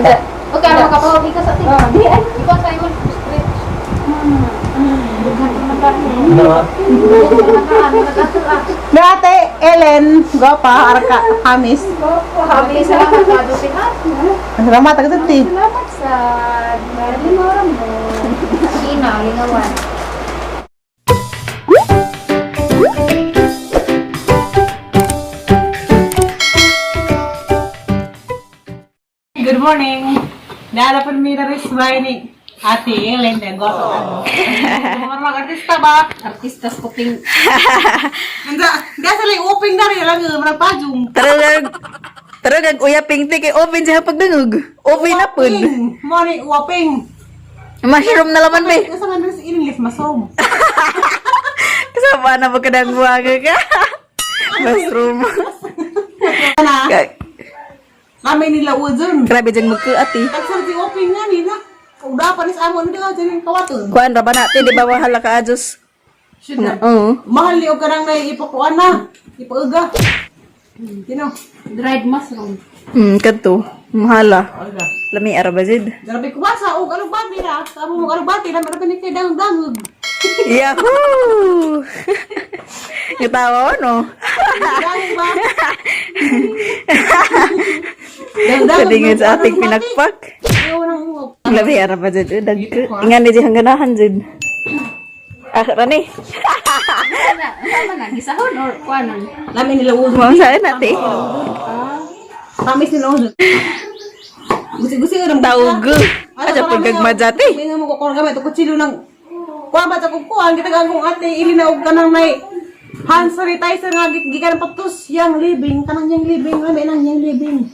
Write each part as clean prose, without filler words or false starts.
Okay, ano makapahugi ka sa atin? Di ay. Ikaw sa imong stretch. Na Ate Ellen, gopa, arka, hamis. Happy salamat ka do sihat. Salamat agad ti. Salamat sa limoran mo. Sina, lingawan. Good morning. Naala pa mi na by ni Ate Ellen na gopa ano. Mga artista ba? Artistas puting. Anda, gasa lang open na rin lang mga pajong. Tara tara gag uyaping ti kay open siya pagdungog. Open na pud. Morning, waping. Mushroom na laman be. Asa man rin sa English mushroom. Kasama na ba ka ng buwaga ka? Mushroom. Na, kami nila uzon. Grabe dyan magkuati. Tagsar si open nga nila. Uda pa rin sa amo nila dyan yung kawaton. Kuan ra ba na ti di ba wahala ka adjust? Oo. Mahal ni og kanang nay ipakuan na. Ipauga. Kino? Dried mushroom. Kadto. Mahala. Oga. Lami ara ba jud? Grabe kubasa og alugbati na. Sa amo mo alugbati na meron ni kay dangdangog. Yahoo! Ngatawa no? Dangdangog ba? Dangdangog. Kadingin sa ating pinakpak. Ayaw nang uog. Lami ara ba jud? Dag ingan ni jud ganahan jud. Ah, rani. Ano na, gisahon or kuanon? Lami nila uzon. Mao sa na ti. Tamis nila uzon. Gusi-gusi orang Tawag. Aja pud kag majati. May nga mo kukuha gamit og kutsilyo ng kuha ba sa kukuha kita kang ate ili na og kanang may hand sanitizer nga gikan patos yang living kanang yang living lami nang yang living.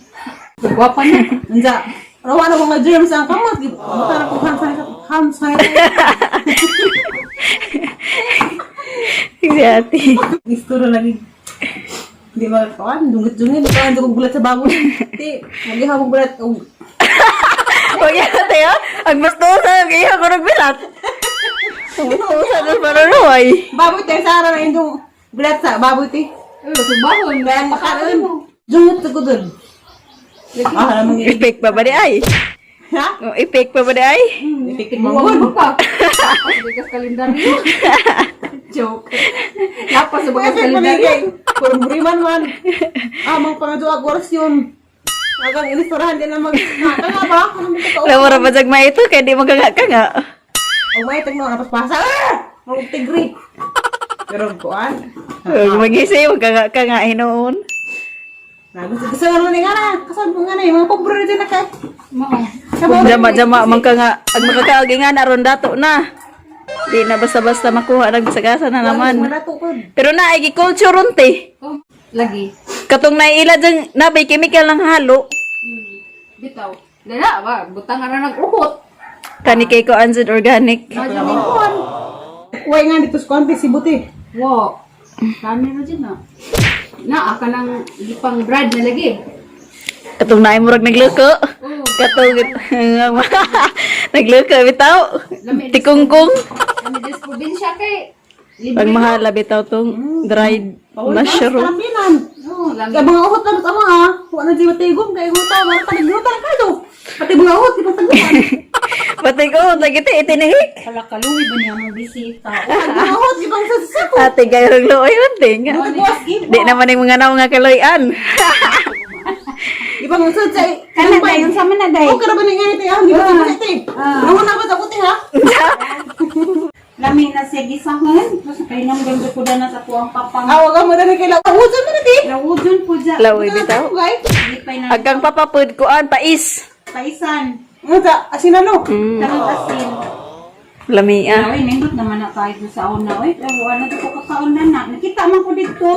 Gwapa na. Unsa rawa na mga germs ang kamot buta na kong hand sanitizer hand sanitizer. Si ate. Gusto lagi. Di ba kuan dungit-dungit kuan kog bulat sa baboy. Ti magihaw kog bulat og Huwag yan ate ha. Ang gusto sa kaya ko nagbilat. Ang gusto sa dos manunuay. Baboy te sa ara na indong bulat sa baboy ti. Eh, subahon. Kaya makaon. Jungot ko dun. Ah, alam mo Ipik pa ba di ay? Ha? Ipik pa ba di ay? Ipik Buwan mo pa. Bigas kalendaryo. Joke. Lapas sa bagas kalendaryo. Puro buriman man. Ah, mga pangadua oras yun. Agang inistorahan din na mag... Nga ba? Ano mo totoo? Lamura pa jag maito kay di magkanga ka nga. O may tagno na paspasa. Ah! Mga tigri. Pero kuan. Huwag Magisi magkanga ka nga hinuon. Nagusto gusto nga naman nga na. Kasal mo nga na. Yung mga pobre na dyan na kay. Mao. Jama-jama man ka nga. Ag makakaagi nga na ron dato na. Di na basta-basta makuha ng sagasa na naman. Manato ko. Pero na ay gi-culture ron te. Oh, lagi. Katong naiila dyan, nabay chemical ng halo. Bitaw. Dala ba, butang ra nag uhot. Kani kay ko anzid organic. Kuan. Kuway nga dito sa kuan si Buti. Wo. Kami ra dyan na. Na aka nang gipang brad na lagi. Katong naay murag nagluko. Oh, Katong nagluko bitaw. Tikungkong. kami des probinsya kay libre. Pag mahala bitaw tong dried mushroom. Karambinan. Oh, lami. Kaya mga uhot lang tama ha. Wa na di matigom kay nguta wala pa nagluta na kayo. Pati mga uhot di pa taguan. Patay ko lagi te itinihik. Kala kaluwi ba niya mo bisita? Mga uhot di bang sa sako. Ate gayrong luoy man ting. Buwas Di naman yung mga naong nga kaloyan. Di bang sa sa Kana dayon sa man na day. Okay ra ba ni nga ite ah? Di ba sa ite? Nauna ba sa kuti ha? Lami na siya gisahon. Tapos kay nang ganda ko na sa kuang papang. Awa ka mo na ni kay lawuton man ite. Lawudon po dyan. Lawoy bitaw. Gay. Lipay na Agkang papapud kuan pais. paisan. Unsa asin ano? Tanong asin. Lamia. Ay, nindot naman na tayo doon sa una. Oy, pero ano to ko kakaon na na. Nakita man ko dito.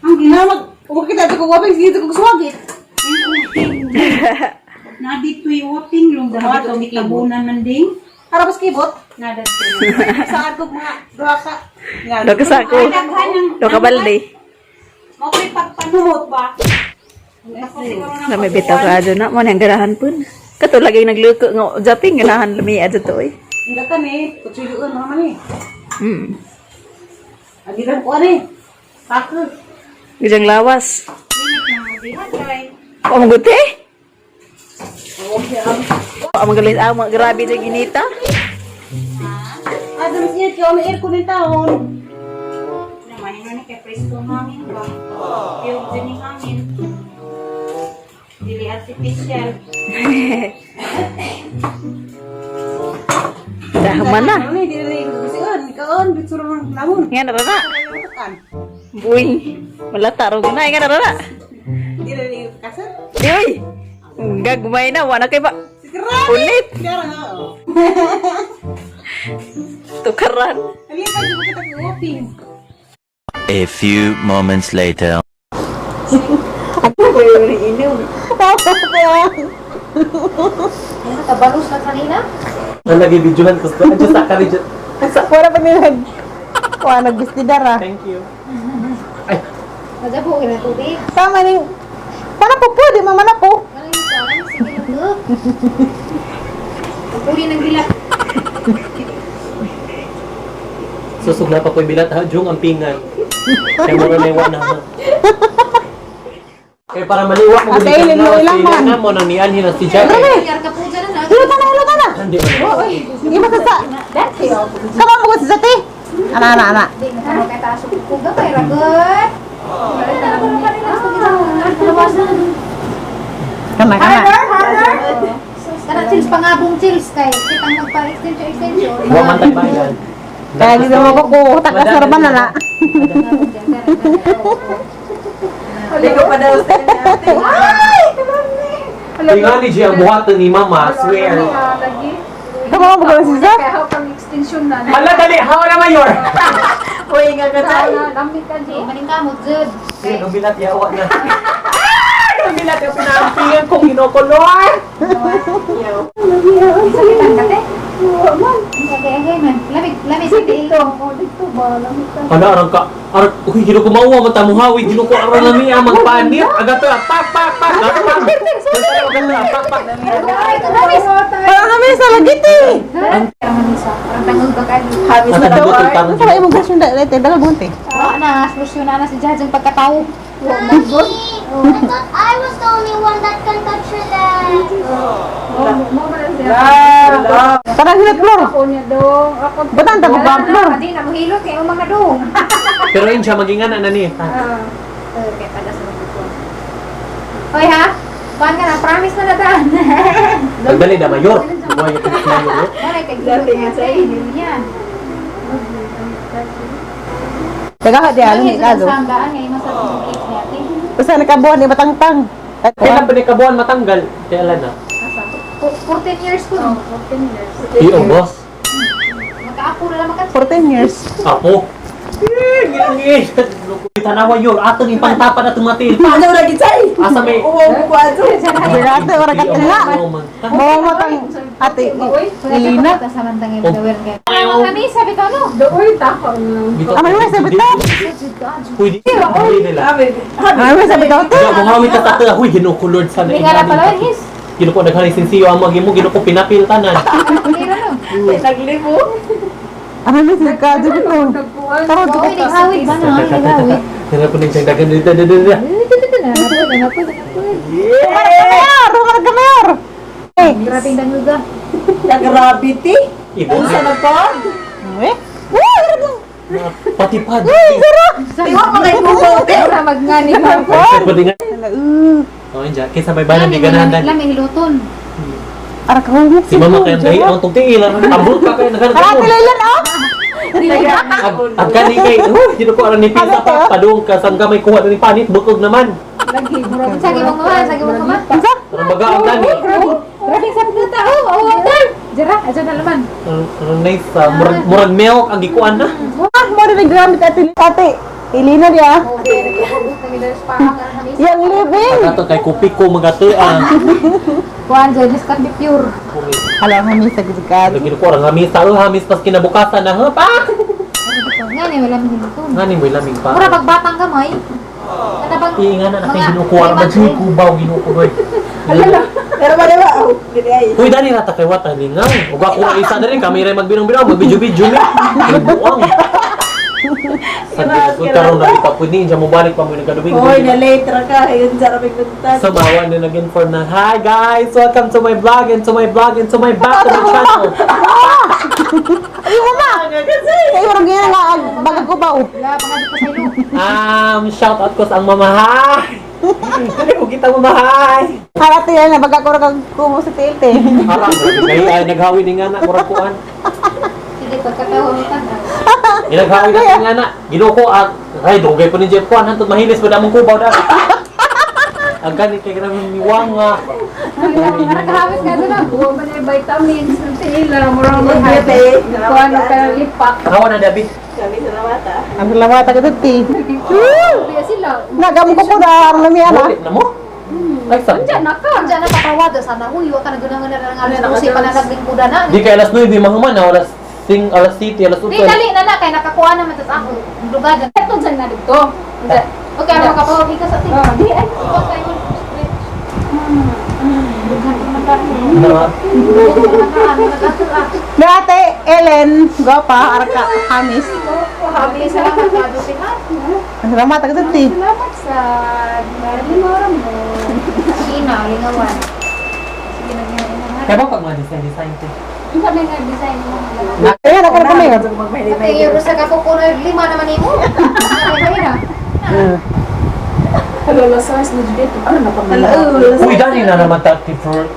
Ang Ina mag wa kita ko waping sige ko suwagit. ginawa. Na dito'y waping lung dahil ito gitabunan man ding. Para pas kibot. Na dito. Saan ko mga duha ka. Nga. Do ka sako. Ay, daghan ng... Do ka balde. Okay, pagpanumot ba? Ako siguro ng Lami bitaw ka adyo na mo nang ganahan pun. Kato lagi nagluko nga japing ganahan lamia adyo to oy. Hindi ka ni, kutsilyoon naman eh. Agilan ko ani. Takot. Gijang lawas. Init na mo diha, kay. Pamaguti. Ang magaling ang mga grabe na ginita. Ah, damas init ka, may aircon yung taon. Naman, yun na kay presko hangin ba? Yung din hangin. Dili artificial. Dahaman na. Ano, hindi na rin kusian. Ikaon, bitsura ng lamon. Nga na rara. Buing. Malata ro na nga na rara. Hindi na rin kasar. Di oy. Gagmay na wala kay ba. Grabe! Ulit. Kaya nga, oh. Tukaran. Halika, di ba kita kuoping? A few moments later. Ako yung inom. Ano, tabalos na kanina? Ang lagi videohan ko. Andiyan sa kari dyan. Wala pa nila. Wala nagbistidara. Thank you. Ay, Madabo, kaya tubig. Tama ning... Para po po, di mama na po. Ano yung tawag? Sige lang, look. Pupuli ng bilak. susugla pa ko'y bilat ha. Jung ang pingan. Kaya mo na na ha. Kaya para maliwa mo Ate, gulitan na ilang si man. na mo nang nianhin na si Jack. Yar ka po dyan na. Hilutan na, hilutan na! Hindi mo. Hindi ba sa... Kama mo sa sati? Ana, ana, ana. Di, nakakataas ko. Kuga kay ragot. Kana, kana. Kana chills pangabong chills kay kitang magpa-extension extension. Wa man tay bayan. Kaya di mo ko ko, taga ba na na. Ligo pa daw sa Tingali siya ang buhaton ni Mama, swear. Kama mo ko sa sati? Kaya pang extension na. Hala dali, how na mayor? Uy, nga ka tayo. Lamig ka Di, maningkamot jud. Sige, ang bilat yawa na. Ay, ang bilat yung pinampingan kong ginokolor. Sakitan ka te. Agay agay man. Lamig lamig sa dito. Dito ba? Lamig ka. Hala, arang ka. Arang, uy, gino ko mauwa, matamuhawi, gino ko arang nami amang panit. Agato, pak, pak, pak, pak, pak. Pak, pak. Ay, tumamis. Parang kami sa lagit eh. Parang isa. Parang tangog ba kayo? Hamis na daw. Ano sa imong grasyon da, lete, daga gunti. Wala na, solusyon na na si Judge ang pagkatao. Mommy, I thought I was the only one that can touch your leg. Parang hilot floor. Ako niya dong. Ako. Batang ta ko pa floor. Adi na mohilot kay umang na dong. Pero yun siya, maging na ni. Okay, pada sa mga Hoy ha? Kuan ka na, promise na nataan. Pagdali na, mayor. Buhay yung mayor. Wala kay gilot niya sa inyo niya. Daga ka di alam ni kado. Sanggaan ngay masarap yung cake niya. Ate. Basta nakabuhan ni batangtang. Kailan ba ni kabuan matanggal? Kailan na? Asa? 14 years ko. No? 14 years. Iyo, boss. Magkaapo na lang maka 14 years. Apo. Eh, gini. Tanawa yun. Atong ipangtapan atong matil. Ano lagi tay? Asa may... Uwaw ko ato. Birate ora ka tinga. Mo matang ate Ilina. Samantang yung gawin kayo. Ano kami sabi ko no? Doon, tako na. Amay mo sa bitaw. Pwede. Pwede nila. Amay mo sa bitaw te. Diya, buhawi ta sa tela. Huy, ginukulord sa Hindi nga na pala his. Ginuko naghanay sinsiyo ang mga mo, ginuko pinapil tanan. Pero no. Naglibo. Amay mo sa kado dito. Nagkuhan. Tara Oo, nagawid ba na? Nagawid. Kaya ko nang dagan dito dito dito. Mayor, humar ka mayor. Eh, Grabe yung danguga. Nagravity. Ibo. Unsa na pod? eh. Woo, grabe. Pati pa. Iwa pa kay kubaw te. Ora magngani ka. Pwede nga. Hala, Oh, inja. Kaysa may balan di ganahan dali. Lami hiluton. Ara ka humok. Si mama kaya dai ang tugti ilan tambol ka kay naghanap Ara mo. tilaylan oh. Ag kani kay huy, ginuko aran ni pisa pa padung ka sangga may kuha ni panit bukog naman. Lagi. Sagi mong mama, sagi mong mama. Unsa? Arang baga ang dani. Grabe sa puta. Oh, oh, oh. Jara, aja na laman. Arang nice ah. Murag murag milk ang gikuan na. Ah, mo rin naggamit ate ate. Ilina diya. Yang living. Ato kay kupi ko magato ang. Kuan jud, this can be pure. Hala kami sa gigad. Lagi ko orang hamis tao hamis pas kinabukasan na ha pa. Ngani wala mi hiluton. Ngani mo lamig pa. Mura pagbatang gamay. Kana bang Iinga na natin mga ginukuha ra ba lima- kubaw ginukuha. Pero ba diba? Oh, dili ay. Uy dani rata kay wata lingaw. Ug ako ang isa diri kami ray magbinong-binong magbidyo-bidyo mi. Ay, buang. Sa Ginoo karon na pa pwede siya mobalik pa mo nagaduwing. Hoy, na late ra ka. Ayun sa raming nagtan. So mawa na nag-inform na, "Hi guys, welcome to my vlog and to my vlog and to my back to my channel." Ay, mama! Ay, parang ganyan nga, bagag ko ba, oh. Wala pa nga dito sa ilo. Shout out ko sa ang mamahay. Dili ko kita mamahay. Para tiyan na, baga ko rin kag kumo sa tiil, te. Harang, kay ay naghawi ni nga na murag kuan. Sige, pagkatawa mo ka na. Naghawi na nga na. Ginoo ko ang ay dugay po ni Jeff kuan hantod mahilis pa damong kubaw da. Ang gani kay grabe miwanga. Nakahawis ka doon ah. Buwa ba na yung vitamins ng sila? Murang Kuha na ka ng lipak. Hawa na David. Kami salamat ah. Ang lawata ka te. Kaya sila. Nagamo ko ko na, ang lami, ala. Bulit na mo. Ay sa. Diyan na ka. Diyan na patawad. Sana, uy, wa ka na gunang na lang alas 12 pa na naglingkudan na. Di kay alas 9 mahuman na alas 5, alas 7, alas 8. Di, dali na na. Kaya nakakuha naman tas ako. Lugad. Ito dyan na dito. Diyan. Okay, ano makapawag ka sa tingin. Oh, di ay. Ikaw tayo. Na. Na, ate, Ellen, gopa, arka, hamis. Happy salamat ka, Dusi, ha? Ang lawata ka te. Salamat sa maraming mo. Sina, lingawan. Sige, naging Kaya ba pag mga design design te? Ang kami nga design mo mga lalaki. Ayan, ako na kami. Ate, yung sa kakukuno, lima naman imo. Ay, na. Hello, lasas na dito. Ano na pa Uy, dani na naman ta ti for